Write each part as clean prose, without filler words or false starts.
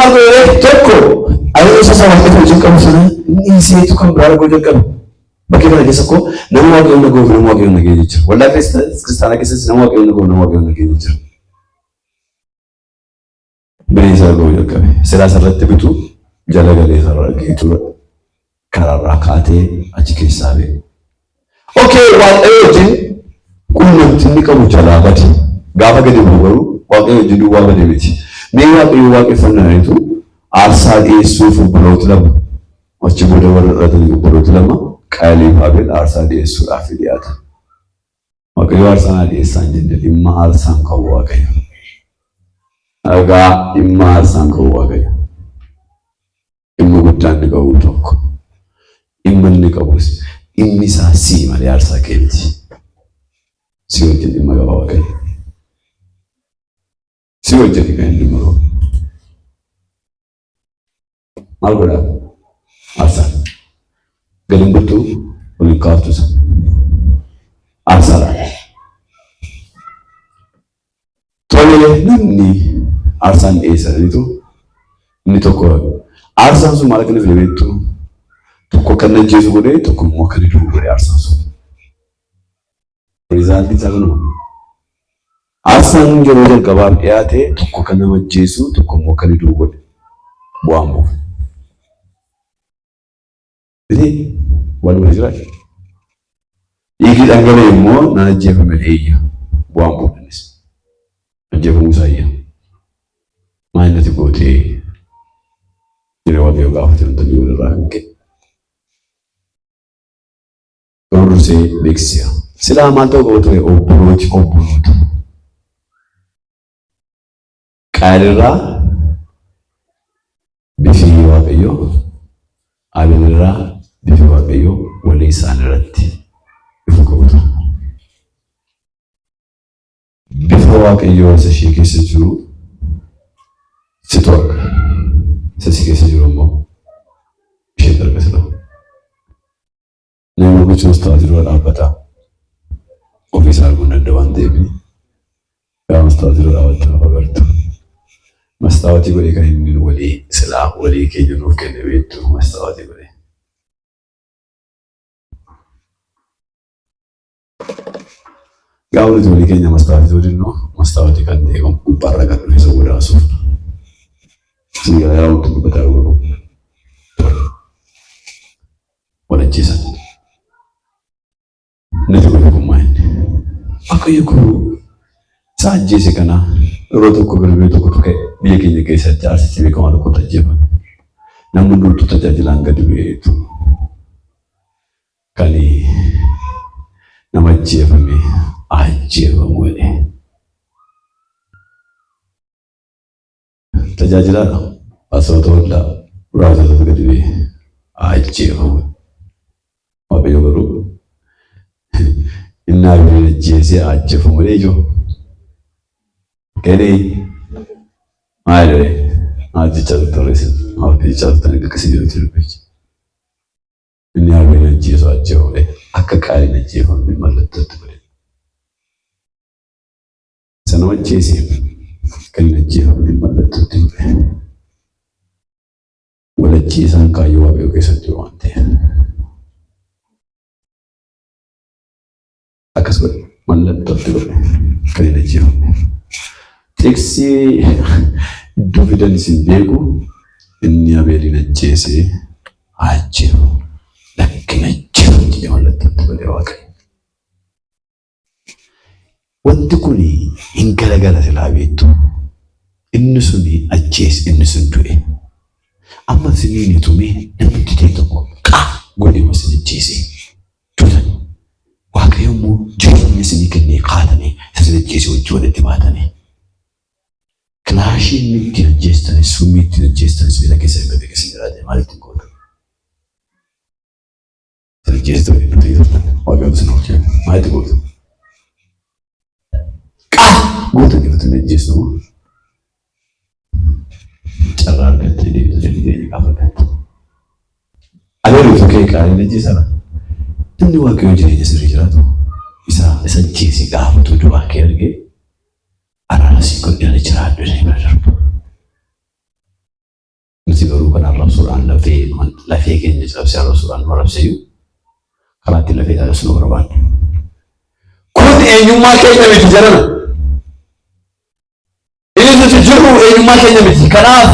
maal godhe tokko ayyoo isa isa waaqayyo wajjin qabu sana inni dhiiseetu kan biraa arguu jalqabe. Bakkee kana keessa koo nama waaqayyoon dhaga'uuf nama waaqayyoon dhaga'e jira. Waldaa kiristaanaa keessatti nama waaqayyoon dhaga'uuf nama waaqayyoon dhaga'e jira. Bineensa arguu jalqabe. Silaa isarratti bitu jala galee isarra argeetu karaarraa kaatee achi keessaa ba'e. Okay, waaqayyo wajjin quunnamtii inni qabu jalaa bade. Gaafa gadi bu'u garuu waaqayyo wajjin duwwaa bade miti. Mee waaqayyo waaqeffannaniitu aarsaa dhiyeessuuf obbolooti lama. Achi booda warra dhalatanii obbolooti lama Qaayilii fi Abeel aarsaa dhiyeessuudhaaf dhiyaatan. Waaqayyo aarsaa naa dhiyeessaa hin jenne dhimma aarsaan qabu Waaqayyo. Dhagaa dhimma aarsaan qabu Waaqayyo. Dhimma guddaa inni qabu tokko. Dhimma inni qabus dhimmi isaa sii malee aarsaa kee miti. Si wajjin dhimma qaba Waaqayyo. Si wajjin kan inni dhimma qabu. Maal godhaa? Aarsaa. Gadi hin buttu ol hin kaaftu isa. Aarsaadha. Tole namni aarsaan dhiyeessaniitu inni tokko aarsaan sun maal akka inni fide beektu tokko akka inni ajjeesu godhee tokko immoo akka inni du'u godhe aarsaan sun. Rizaaltiin isaa kanuma. Aarsaan yeroo jalqabaaf dhiyaate tokko kan nama ajjeesu tokko immoo akka inni du'u godhe. Bu'aan buufe. Miti waluma jira. Dhiigni dhangala'e immoo nan ajjeefame iyya. Bu'aan buufnes. Ajjeefamuu isaa iyya. Maal natti gootee jedhee Waaqayyo gaafate wanta inni walirraa kan ka'e. Garuu dursee beeksiseera. Silaa maal ta'uu qaba ture obbolooti obboloota. Qaayilirraa bifi Waaqayyoo, Abeelirraa bifi Waaqayyoo walii isaan irratti ifu qabu ture. Bifa Waaqayyoo isa ishee keessa jiru situ arga. Isa si keessa jiru immoo isheetu arga sila. Namni gocha mastaawatii dura dhaabbata. Ofii isaa arguu hin danda'u waan ta'eef gaafa mastaawatii dura dhaabattu of agartu. Mastaawatii godhee kan inni walii silaa walii keenya nuuf kenne beektu mastaawatii godhee. Gaafa nuti walii keenya mastaawatii hojjennu mastaawatii kan ta'e kan gubbaarra kan dhufe isa godaasuuf. Isin gara yaa wanti dubbataa jiru. Wal ajjeesan. Nati godhe kun maal? Waaqayyo kun isa ajjeese kana yeroo tokko bilbilee tokkotu ka'e biyya keenya keessatti aarsichi beekamaa tokkotu ajjeefame. Namni hundumtuu tajaajilaan gadi bu'eetu kan nama ajjeefame ajjeefamu jedhe. Tajaajilaadha. Paastaroota waldaa raajotatu gadi bu'ee ajjeefamu. Waaqayyo garuu inni Abeelin ajjeesee ajjeefamu jedhee ijoo. Jedhee maal jedhee maal jechaa turte warri isin maal jechaa turtan akkasii jedhutti dubbichi. Inni Abeelin ajjeesu ajjeefamu jedhee akka Qaayil ajjeefamne mallattootti godhe. Isa nama ajjeese kan hin ajjeefamne mallattootti godhe. Wal ajjeesaan kaayyoo Waaqayyoo keessatti waan ta'eef. Akkas godhe mallattootti godhe kan hin ajjeefamne. Xiqsii iddoo fidan isin beeku inni Abeelin ajjeese haa ajjeefamu. Lakki hin ajjeefamu jedhee mallattootti godhe Waaqayyo. Wanti kun hin garagara silaa beektu. Inni sun ajjeese, inni sun du'e. Amma isiniin tumee namni ta'e tokko qaa godhee isin ajjeese. Duutan. Waaqayyo immoo jireenya isinii kennee kaatanii isa isin ajjeese wajjin walitti baatanii. Kilaashii inni ittiin ajjeestanis, summii ittiin ajjeestanis miila keessa hin gabe keessa jiraate maal ittiin gootu? Isin ajjeesitu duutanii turtan. Waaqayyoon isin oolchee maal itti gootu? Qaa goota jirtu hin ajjeestu moo? Carraa argattee deebitanii jireenya gaafa argattu. Adeemu kee qaaliin ajjeesana. Namni Waaqayyoo jireenya sirrii jiraatu isa isa ajjeese gaafatu du'aa kee argee araara sii godhe ani jiraadhu jedhee bira darbu. Nuti garuu kan arrabsuudhaan lafee lafee keenya cabsee arrabsuudhaan nu arrabseyyuu karaa ittiin lafee cabsu nu barbaanne. Kun eenyummaa keenya miti jarana. Inni nuti jirru eenyummaa keenya miti. Kanaaf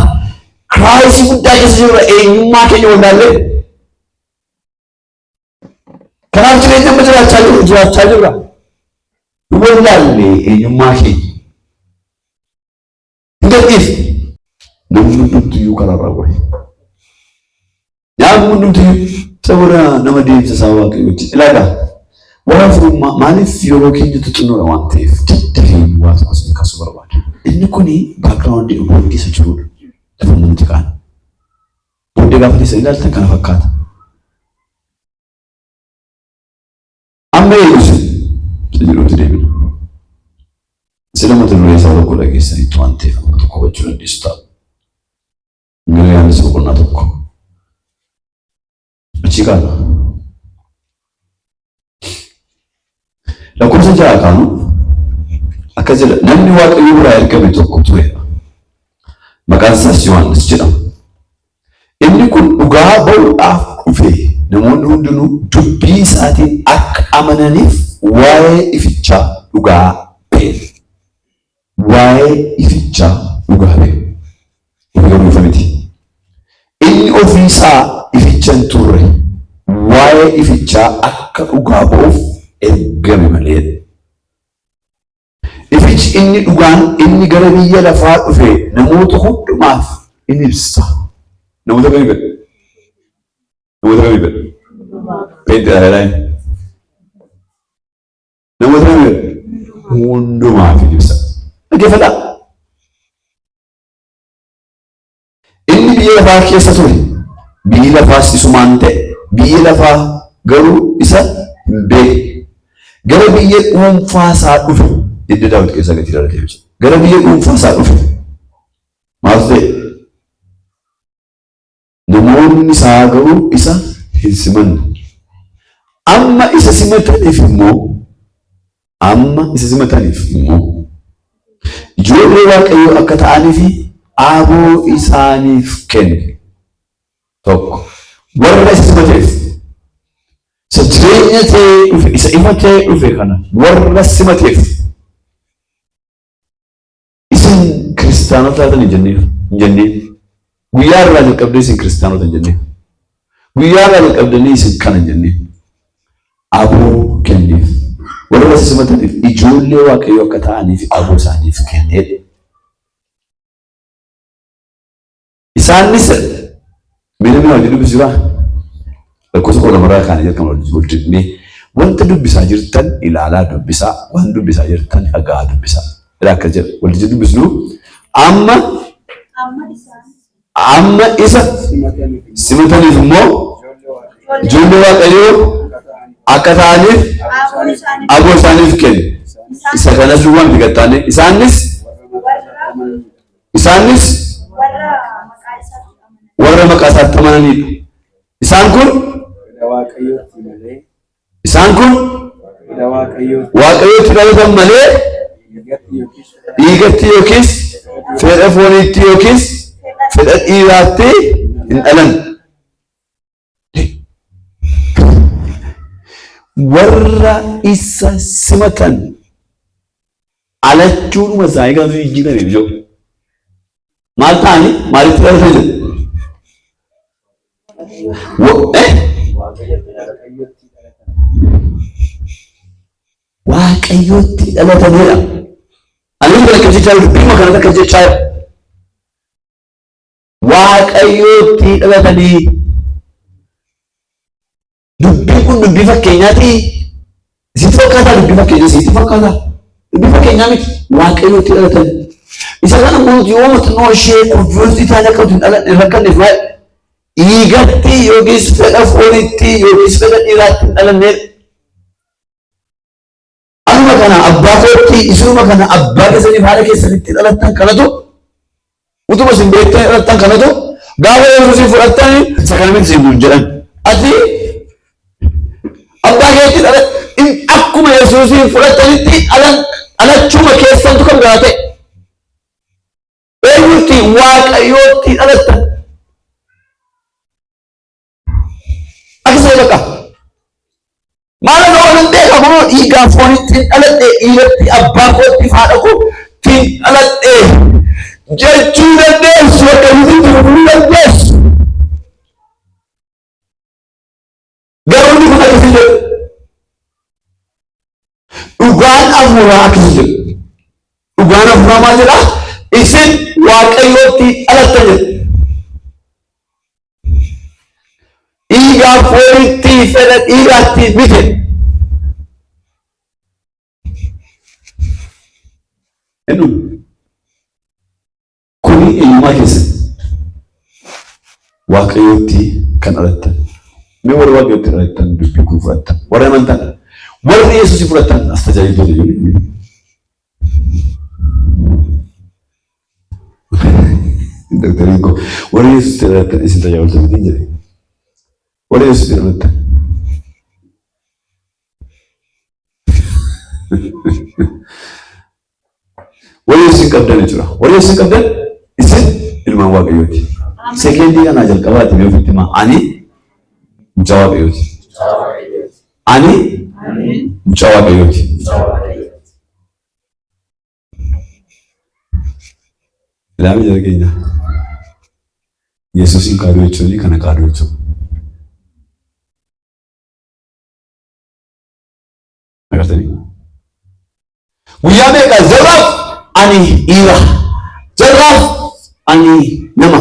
crisis guddaa keessa jirra eenyummaa keenya wallaallee. Kanaaf jireenya amma jiraachaa jirru jiraachaa jirra. Wallaalle eenyummaa keenya. Hin gadhiifne. Namni hundumtiyyuu karaarraa gore. Namni hundumtiyyuu sababa nama deemsa isaa Waaqayyo wajjin. Ilaagaa warra furummaa maaliif yeroo keenyatu xinnoodha waan ta'eef daddafee waa tokko isin kaasuu barbaada. Inni kuni background booddee isa jirudha. Lafa nuti kaan. Booddee gaafa teessan ilaaltan kana fakkaata. Amma eenyu isin? Isa jedhutti deebina. Sila mata duree isaa tokko dhageessanitti waan ta'eef amma tokko hubachuu dandeessu ta'a. Gara Yohaannis boqonnaa 1. Achii kaana. Lakkoofsa 6 kaanu akkas jedha, namni Waaqayyo biraa ergame tokko tureera. Maqaan isaas Yohaannis jedhama. Inni kun dhugaa ba'uudhaaf dhufe, namoonni hundinuu dubbii isaatiin akka amananiif waa'ee ifichaa dhugaa ba'e. Waa'ee ifichaa dhugaa ba'e. Ofii garuu ifa miti. Inni ofii isaa ificha hin turre, waa'ee ifichaa akka dhugaa ba'uuf ergame malee. Ifichi inni dhugaan inni gara biyya lafaa dhufe namoota hundumaaf in ibsa. Namoota kamii fedha? Namoota kamii fedha? Peenxee dha. Namoota kamii fedha? Hundumaaf in ibsa. Dhaggeeffadhaa. Inni biyya lafaa keessa ture, biyyi lafaas isumaan ta'e, biyyi lafaa garuu isa hin beekne. Gara biyya dhuunfaa isaa dhufe, hidda Daawit keessaa gatii dhalatee jechuudha. Gara biyya dhuunfaa isaa dhufe. Maaltu ta'e? Namoonni isaa garuu isa hin simanne. Amma isa simataniif immoo Amma isa simataniif immoo ijoollee Waaqayyoo akka ta'aniif aboo isaaniif kenne. Tokko warra isa simateef isa jireenya ta'ee dhufe isa ifa ta'ee dhufe kana warra simateef isin kiristaanota taatan hin jenneef hin jenneen. Guyyaa irraa jalqabdee isin kiristaanota hin jenneen. Guyyaa irraa jalqabdanii isin kana hin jenneen. Aboo kenneef. Warra isa simataniif ijoollee Waaqayyoo akka ta'aniif aboo isaaniif kenneedha. Isaanis mee namni hojii dubbisu jiraa? Lakkoofsa 12rraa kaanee jalqabna wal dibnee wanta dubbisaa jirtan ilaalaa dubbisaa, waan dubbisaa jirtan dhaga'aa dubbisaa. Ilaa akkas jedha waldicha dubbisnu amma amma isa simataniif immoo ijoollee Waaqayyoo akka ta'aniif aboo isaaniif kenne. Isa kanas duwwaa miti gattaane isaanis Isaanis warra maqaa isaatti amananiidha. Isaan kun Fedha Waaqayyootti malee isaan kun fedha Waaqayyootti Waaqayyootti dhalatan malee dhiigatti yookiis dhiigatti yookiis fedha fooniitti yookiis fedha dhiiraatti hin dhalan. Warra isa simatan alachuudhuma isaanii kanatu jijjiirame ijoo. Maal ta'anii maalitti dhalatan jedhu? Eh? Waaqayyootti dhalatanidha. Ani kan akkas jechaa jiru dubbiima kanatti akkas jechaa jira. Waaqayyootti dhalatanii dubbiin kun dubbii fakkeenyaati. Isitti fakkaataa dubbii fakkeenyaa isitti fakkaataa dubbii fakkeenyaa miti Waaqayyootti dhalatanii. Isa kana immoo nuti yoo xinnoo ishee confuse taane akka nuti hin dhalanne hin rakkanneef maal dhiigatti yookiis fedha foonitti yookiis fedha dhiiraatti hin dhalanneef. Anuma kana abbaa kootti isinuma kana abbaa keessaniif haadha keessanitti dhalattan kanatu utuma isin beektan dhalattan kanatu gaafa Yesuusin fudhattan isa kana miti isin nuun jedhan. Ati abbaa keetti dhala akkuma Yesuusin fudhattanitti dhalachuma keessantu kan biraa ta'e. Eenyutti? Waaqayyootti dhalattan. kunoo dhiigaa foonitti dhaladhe, dhiiratti abbaa kootti haadha kootti dhaladhe jechuu dandeessu, akkasitti jiruu dandeessu. Garuu inni kun akkasii jedhu. Dhugaan hafuuraa akkasii jedhu. Dhugaan hafuuraa maal jedhaa? Isin Waaqayyootti dhalattan jedha. Dhiigaa foonitti fedha dhiiraatti miti. Inni kuni eenyummaa keessan. Waaqayyootti kan dhalattan. Mee warri Waaqayyootti dhalattan dubbii kun fudhattan. Warri amantan. Warri Yesuus fudhattan as tajaajiltoota ijoollee. Doktariin koo warri Yesuus dhalattan isin tajaajiltoota miti jedhe. Warri Yesuus dhalattan. Warri Yesuus qabdan jechuudha. Warri Yesuus qabdan isin ilmaan Waaqayyooti. Sekeendii kanaa jalqabaati mee ofitti himaa. Ani mucaa Waaqayyooti. Ani mucaa Waaqayyooti. Ilaami jara keenya. Yesuusin kaaduu jechuun kana kaaduu jechuudha. Agartanii? Guyyaa meeqa zarraaf ani dhiira, zarraaf ani nama,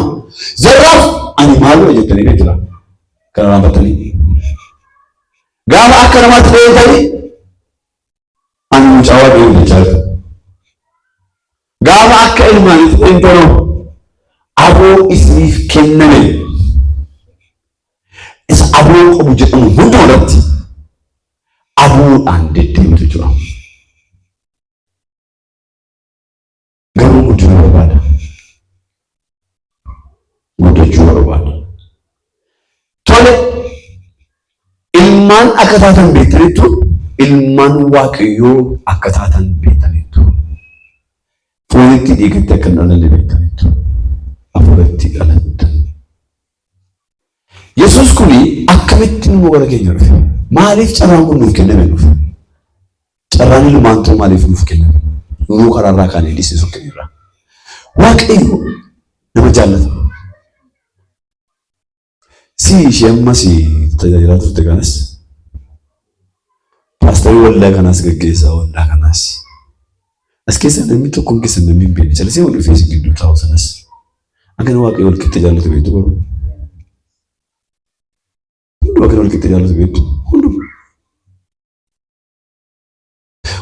zarraaf ani maaloo jettanii beektu kana raanfattanii. Gaafa akka namaatti dheeyitanii ani mucaa Waaqayyoo jechaa jirtu. Gaafa akka ilmaanitti dheeytanoo aboo isiniif kenname isa aboo qabu jedhamu hunduma irratti aboodhaan deddeebitu jechuudha. Garuu guddina barbaada. Guddachuu barbaada. Tole, ilmaan akka taatan beektaniittu, ilmaan Waaqayyoo akka taatan beektaniittu. Foonitti dhiigatti akka hin dhalanne beektaniittu. Hafuuratti dhalattan. Yesuus kun akkamittiin immoo gara keenya dhufe? Maaliif carraan kun nuuf kenname nuuf? Carraan ilmaantuu maaliif nuuf kenname? Nuruu karaarraa kaanee dhiisne sokkeerraa. Waaqayyo nama jaallata. Si ishee ammas tajaajilaa turte kanas paastarii waldaa kanaas gaggeessaa waldaa kanaas as keessa namni tokkoon keessa namni hin beekne calisee wal dhufee isin gidduu taa'u sanas akka nama Waaqayyo wal qixxee jaallatu beektu garuu hunduma akka wal qixxee jaallatu beektu hunduma.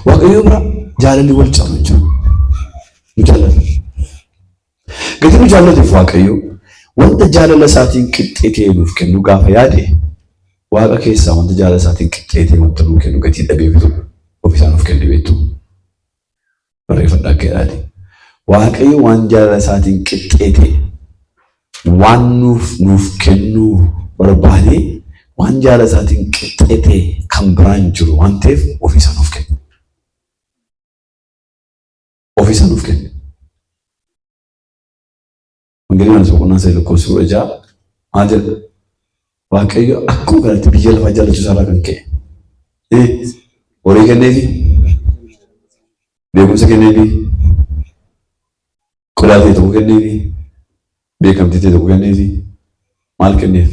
Waaqayyo bira jaalalli wal caalu hin jiru. Nu jaallata. Gatii nu jaallateef Waaqayyo wanta jaalala isaatiin qixxee ta'e nuuf kennu gaafa yaade, Waaqa keessaa wanta jaalala isaatiin qixxee ta'e wanta nuuf kennu gatii dhabeefitu ofiisaa nuuf kenne beektu. Barreeffadhaa akka jedhaati. Waaqayyo waan jaalala isaatiin qixxee ta'e waan nuuf kennuu barbaade, waan jaalala isaatiin qixxee ta'e kan biraan jiru waan ta'eef ofiisaa nuuf kenne. Ofiisaa nuuf kenne. Wangeelli Yohaannis boqonnaa 3 lakkoofsa 16 maal jedha? Waaqayyo akkuma kanatti biyya lafaa jaallachuu isaarraa kan ka'e. Horii kenneefi, beekumsa kenneefi, qodaa ta'e tokko kenneefi, beekamtii ta'e tokko kenneefi, maal kenneef?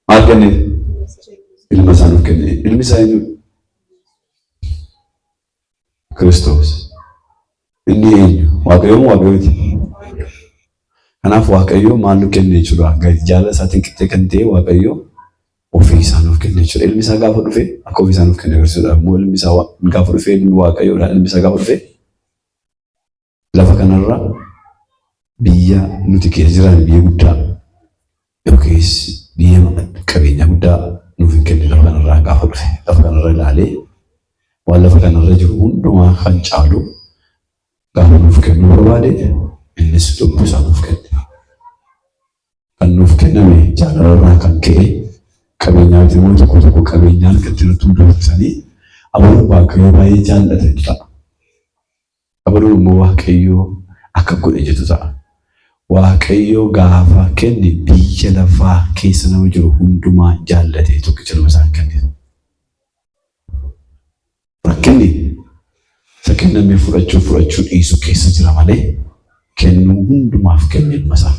Maal kenneef? Ilma isaa nuuf kenne. Ilmi isaa eenyu? Kiristoos. Inni eenyu? Waaqayyo moo Waaqayyo miti? Kanaaf Waaqayyo maal nu kenne jechuudha? Jaalala isaatiin qixxee kan ta'e Waaqayyo ofii isaa nuuf kenne jechuudha. Ilmi isaa gaafa dhufe akka ofii isaa nuuf kenne agarsiisuudhaaf immoo ilmi isaa gaafa dhufe ilmi Waaqayyoodha. Ilmi isaa gaafa dhufe lafa kanarra biyya nuti keessa jiran biyya guddaa yookiis biyya qabeenya guddaa nuuf hin kenne. Lafa kanarraa gaafa dhufe lafa kanarra ilaalee waan lafa kanarra jiru hundumaa kan caalu gaafa nuuf kennuu barbaade innis lubbuu isaa nuuf kenne. Kan nuuf kenname jaalalarraa kan ka'e qabeenyaa miti. Immoo tokko tokko qabeenyaan kan irratti hundoofsanii abaluun Waaqayyoo baay'ee jaallata jettu ta'a. Abaluun immoo Waaqayyoo akka godhe jettu ta'a. Waaqayyoo gaafa kenne biyya lafaa keessa nama jiru hundumaa jaallatee tokkicha ilma isaa kenne. Rakkinni isa kennamee fudhachuu fudhachuu dhiisuu keessa jira malee kennuu hundumaaf kenne ilma isaa.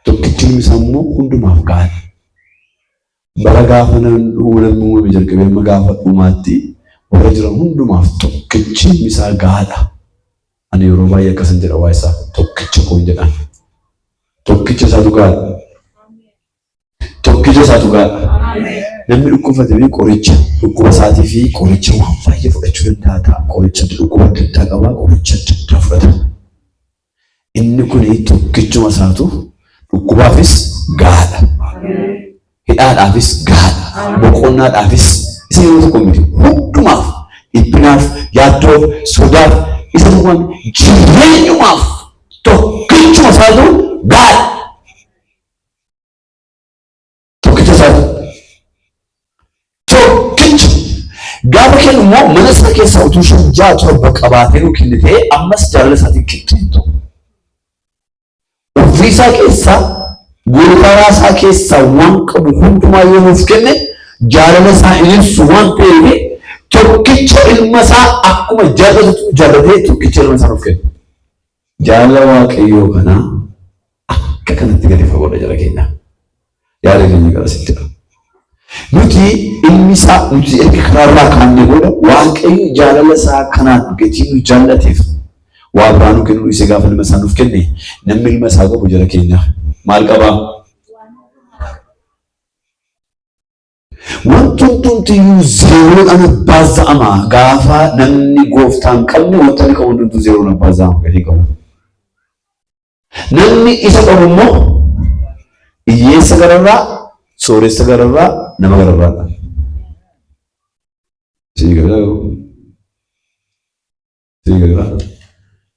Tokkichi ilmi isaa immoo hundumaaf gahaadha. Bara gaafa namni uumame jalqabee amma gaafa dhumaatti warra jiran hundumaaf tokkichi ilmi isaa gahaadha. Ani yeroo baay'ee akkasan jedha waa isaa tokkicha koon jedhaan. Tokkicha isaatu gahaadha. Tokkicha isaatu gahaadha. Namni dhukkubfate fi qoricha dhukkuba isaatii fi qoricha waan baay'ee fudhachuu danda'a ta'a. Qoricha dhukkuba adda addaa qaba, qoricha adda addaa fudhata. Inni kun tokkichuma isaatu dhukkubaafis gahaadha. Hidhaadhaafis gahaadha. Boqonnaadhaafis isa yeroo tokko miti. Hundumaaf dhiphinaaf, yaaddoof, sodaaf isa tokko jireenyumaaf tokkichuma isaatu gahaadha. Tokkicha isaatu. Tokkicha. Gaafa kennu immoo mana isaa keessaa utuu shan ja'a torba qabaatee nu kenne ta'ee ammas jaalala isaatiin qixxee hin ta'u. Ofii isaa keessaa gootaraa isaa keessaa waan qabu hundumaa yoo nuuf kenne jaalala isaa hin ibsu waan ta'eef tokkicha ilma isaa akkuma jaallatutu jaallatee tokkicha ilma isaa nuuf kenne. Jaalala Waaqayyoo kanaa akka kanatti gadi fagoodha jara keenya. Yaada keenya garasittidha. Nuti ilmi isaa nuti erga karaarraa kaannee booda Waaqayyo jaalala isaa kanaan gatii nu jaallateef waa biraa nu kennuu dhiisee gaafa ilma isaa nuuf kenne namni ilma isaa qabu jara keenya maal qabaa? Wanti hundumtiyyuu zeeroodhaan abbaazza'ama. Gaafa namni gooftaa hin qabne wanta inni qabu hundumtuu zeeroon abbaazza'ama gatii qabu. Namni isa qabu immoo hiyyeessa gararraa, sooressa gararraa, nama gararraadha. Isin garaa garuu. Isin garaa.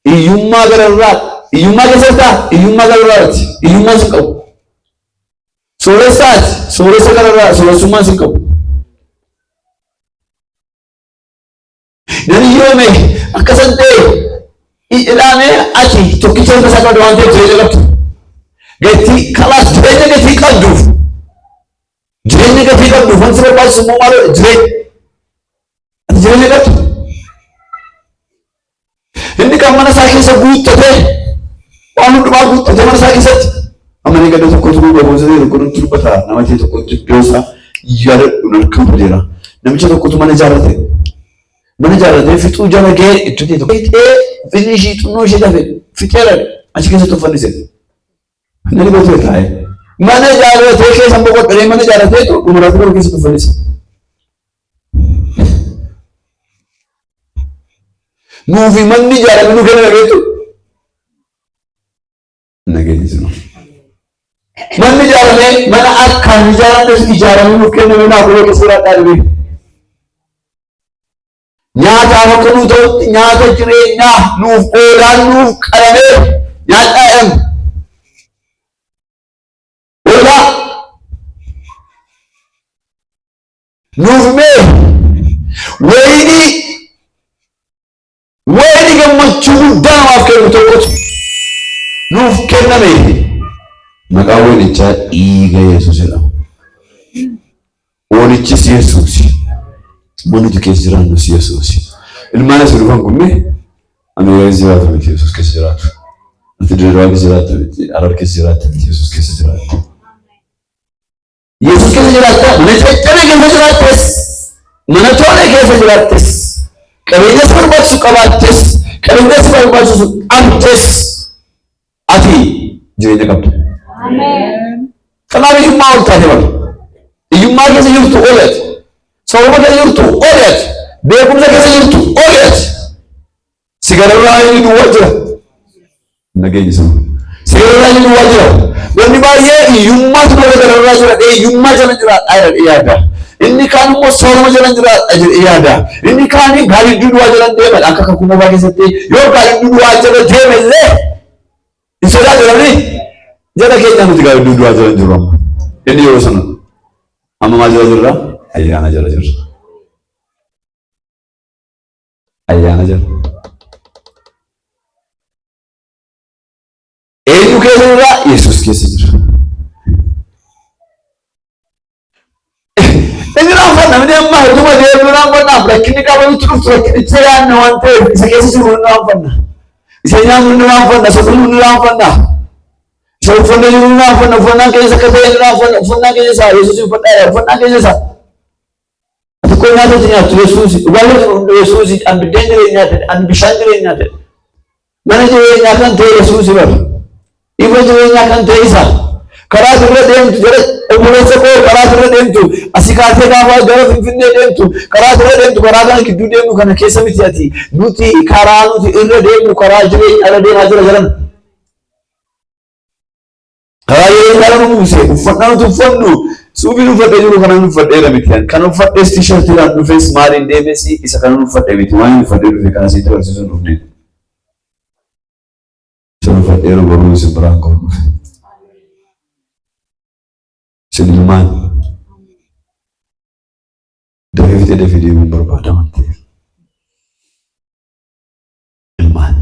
Hiyyummaa gararraa, hiyyummaa keessa jirtaa? Hiyyummaa gararraati. Hiyyummaa sin qabu. Sooressaati. Sooressa gararraa, sooressummaa sin qabu. Namni yoome akkasan ta'e ilaamee ati tokkicha ilma isaa qabda waan ta'eef jireenya qabdu. Gatii kalaas jireenya gatii qabduuf jireenya gatii qabduuf wanti barbaachisu immoo maal jireenya. Ati jireenya qabdu. Inni kan mana isaa keessa guuttatee waan hundumaa guuttatee mana isaa keessatti amma inni gadda tokkotu gaboota ta'e tokko nutti dubbata nama ta'e tokkotti iddoo isaa yaadadhu narkaan badeera. Namicha tokkotu mana ijaarrate. Mana ijaarratee fixuu jala ga'ee itti ta'e tokko fixee finni ishii xinnoo ishee tafe fixeera achi keessatti of fannise. Inni dhibee taa'ee. Mana ijaarratee keessa boqodhee mana ijaarratee dhumarratti garuu keessatti of fannise. Nuufi manni ijaarame nu kenna beektu. Nageenya sinu. Manni ijaarame mana akkaan ijaarame ijaarame nuuf kenname naa godhee keessa jiraadhaa dhibee. Nyaataaf akka nuu ta'utti nyaata jireenyaa nuuf oolaan nuuf qalamee nyaadhaa jedhama. Oolaa Nuuf mee wayinii wayinii gammachuu guddaa namaaf kennu tokkotu nuuf kenname. Maqaan wayinichaa dhiiga Yesuus jedhama. Oolichis Yesuus. Manni nuti keessa jiraannus Yesuus. Ilmaan asii dhufan kun mee Ameerikaa keessa jiraatu miti Yesuus keessa jiraatu. Ati Dirreedawaa keessa jiraattu miti Harar keessa jiraattu miti Yesuus keessa jiraattu. Yesuus keessa jiraatta, mana caccabe keessa jiraattes, mana tole keessa jiraattes, qabeenya si barbaachisu qabaattes, qabeenya si barbaachisu dhabdes, ati jireenya qabda. Kanaaf hiyyummaa ol taate bara. Hiyyummaa keessa jirtu oli ati. Sooroma keessa jirtu oli ati. Beekumsa keessa jirtu oli ati. Si gararraa inni duwwaa jira. Nageenyi sana. Si gararraa inni duwwaa jira. Namni baay'ee hiyyummaatu nama gararraa jira dhee hiyyummaa jala jiraadha jedhee yaada. Inni kaan immoo sooroma jala jiraadha jedhee yaada. Inni kaan gaaridduu duwwaa jala deema akka kakuu moofaa keessatti yoo gaaridduu duwwaa jala deeme illee hin sodaatu namni jala keenya nuti gaaridduu duwwaa jala hin jirru amma. Inni yeroo sana amma maal jala jirra? Ayyaana jala jirra. Ayyaana jala. Eenyu keessa jira? Yesuus keessa jira. Inni lafa namni amma utuma deemu nu raanfannaaf rakkinni qaba nutti dhuftu rakkinicha yaadna waan ta'eef isa keessa jiru nu raanfanna. Isa nyaannu nu raanfanna, isa dhugnu nu raanfanna. Isa uffanne jiru nu raanfanna, uffannaan keessa akka ta'e nu raanfanna, uffannaan keessa isaa Yesuus uffadhaa, uffannaan keessa isaa. Ati koo nyaata itti nyaattu Yesuus, dhugaatii itti Yesuus, an biddeen jireenyaa ta'e, an bishaan jireenyaa ta'e. Mana jireenyaa kan ta'e Yesuus bara. Ifa jireenyaa kan ta'e isa. Karaa irra deemtu jala obboleessa koo karaa irra deemtu asii kaatee gaafa gara Finfinnee deemtu karaa irra deemtu karaa kana gidduu deemnu kana keessa miti ati nuti karaa nuti irra deemnu karaa jireenya irra deemaa jira jedhan. Karaa jireenyaa nu buuse uffannaa nuti uffannu suufiin uffadhee jiru kanan uffadheera miti kan uffadhees tiishartiidhaan dhufes maaliin deemes isa kanan uffadhe miti waan uffadhee dhufe kana sitti barsiisuun dhufne. Isa uffadheeru boruu isin biraan ka'u dhufe. Isin ilmaan dafee fixee dafee deemuun barbaada waan ta'eef. Ilmaan.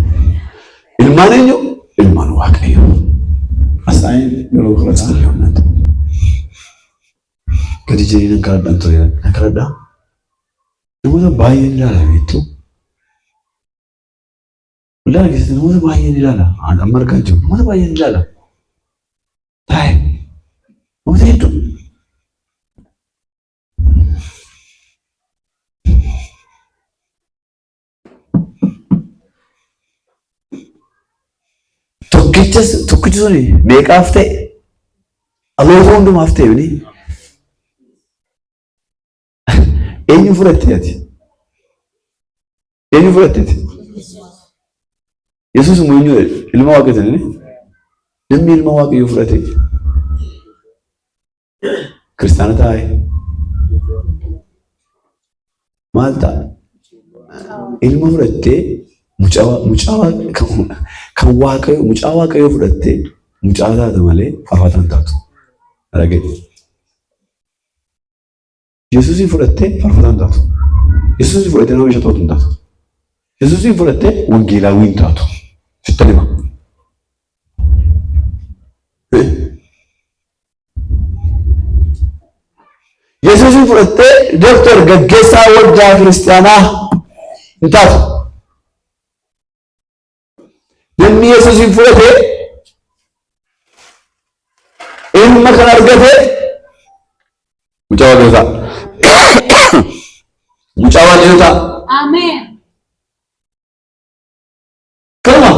Ilmaan eenyu? Ilmaan Waaqayyo. Asxaan yeroo kadhatan yommuu gadi jedhee nan kadhadhaan ture nan kadhadhaa. Namoota baay'een ilaala beektu. Waldaa keessatti namoota baay'een ilaala. Amma argaa jiru namoota baay'een ilaala. Taa'e. Namoota hedduu. Tokkicha tokkichi suni meeqaaf ta'e? Dhaloota hundumaaf ta'e bini. Eenyu fudhatte ati? Eenyu fudhatte ati? Yesuus immoo eenyu ilma waaqayyooti inni? Namni ilma waaqayyoo fudhate kiristaana taa'e maal ta'a? Ilma fudhattee mucaa mucaa kan waaqayyo mucaa waaqayyoo fudhattee mucaa taata malee faarfataa hin taatu. Aragee. Yesuusin fudhattee faarfataa hin taatu. Yesuusin fudhattee nama bisha to'atu hin taatu. Yesuusin fudhattee wangeelaawwii hin taatu. Sitti hima. Yesuusin fudhattee doktor gaggeessaa waldaa kiristaanaa hin taatu. Namni Yesuusin fudhate ilma kan argate mucaa waaqayyoo ta'a. Mucaa waaqayyoo ta'a. Ameen. Kanuma.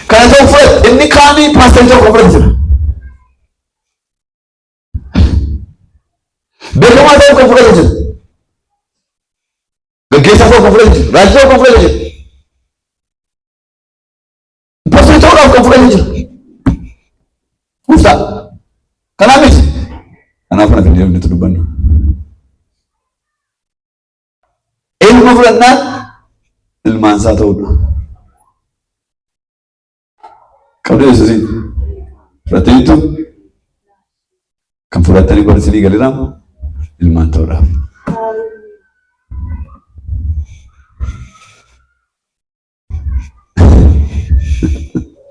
Kana ta'u fudhate inni kaanii paasterii tokko fudhate jira. Beekamaa ta'uu kan fudhate jira. Gaggeessaa ta'uu kan fudhate jira. Raajii ta'uu kan fudhate jira. Paasterii ta'uudhaaf kan fudhate jira. Gooftaa. Kanaaf miti. Kanaaf kana fidee nuti dubbannu. Ilma fudhannaan ilmaan isaa ta'uudha. Qabdu Yesuusiin fudhataniitu kan fudhatanii barsiisanii galiraa ilmaan ta'uudhaaf.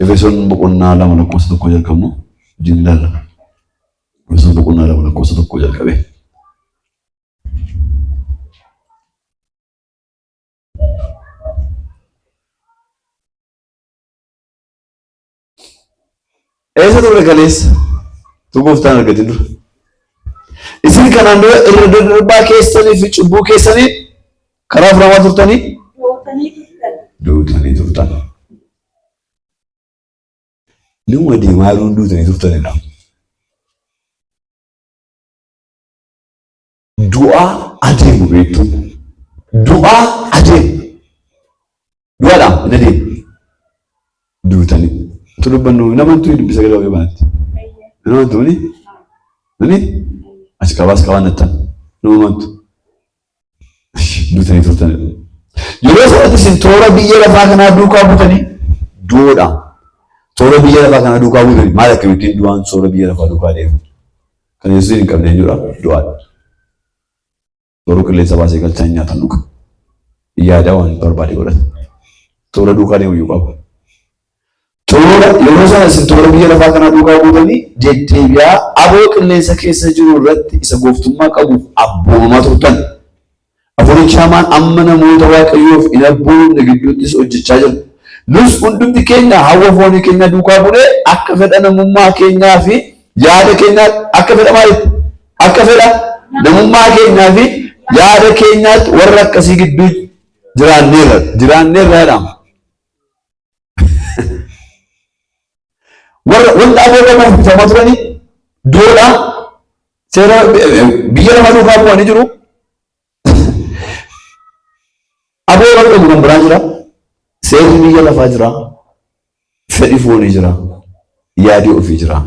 Efesoon boqonnaa 2 lakkoofsa 1 jalqabnu wajjin ilaalla. Efesoon boqonnaa 2 lakkoofsa 1 jalqabee. Eessa turre kaleessa? Tu gooftaan argatin dura. Isin kanaan dura irra daddarbaa keessanii fi cubbuu keessanii karaa furamaa turtanii Duutanii turtan. duutanii turtan. Nama deemaa jiruun duutanii turtanidha. Du'aa adeemu beektu. Du'aa adeemu. Du'aadhaan hin adeemu. Duutanii. Utuu dubbannu namantuu dubbisa sagalee waaqayyoo kanatti. Namantuu ni? Ni? As qabaas qabaan nattan. Namantu. Duutanii turtanidha. Yeroo sanatti isin toora biyya lafaa kanaa duukaa buutanii du'uudha. Toora biyya lafaa kanaa duukaa buutanii maal akkamittiin du'aan toora biyya lafaa duukaa deemu? Kan Yesuusiin hin qabne eenyudha? Du'aadha. Toora qilleensa baasee galchaa hin nyaatan dhuga. Yaada waan barbaade godhata. Toora duukaa deemu iyyuu qaba. Toora yeroo sana isin toora biyya lafaa kanaa duukaa buutanii deddeebi'aa aboo qilleensa keessa jiru irratti isa gooftummaa qabuuf abboomamaa turtan. Hafuurichi hamaan amma namoota Waaqayyoof hin abboomamne gidduuttis hojjechaa jira. Nus hundumti keenya hawwa foonii keenya duukaa buunee akka fedha namummaa keenyaa fi yaada keenyaa akka fedha maalitti? Akka fedha namummaa keenyaa fi yaada keenyaatti warra akkasii gidduu jiraanneerra. Jiraanneerra jedhama. Warra wanta aboo qabuuf bitamaa turanii duudhaa seera biyya lafaa duukaa bu'anii jiru. Aboo warra qabu kan biraa jira. Seerri biyya lafaa jira. Fedhi foonii jira. Yaadii ofii jira.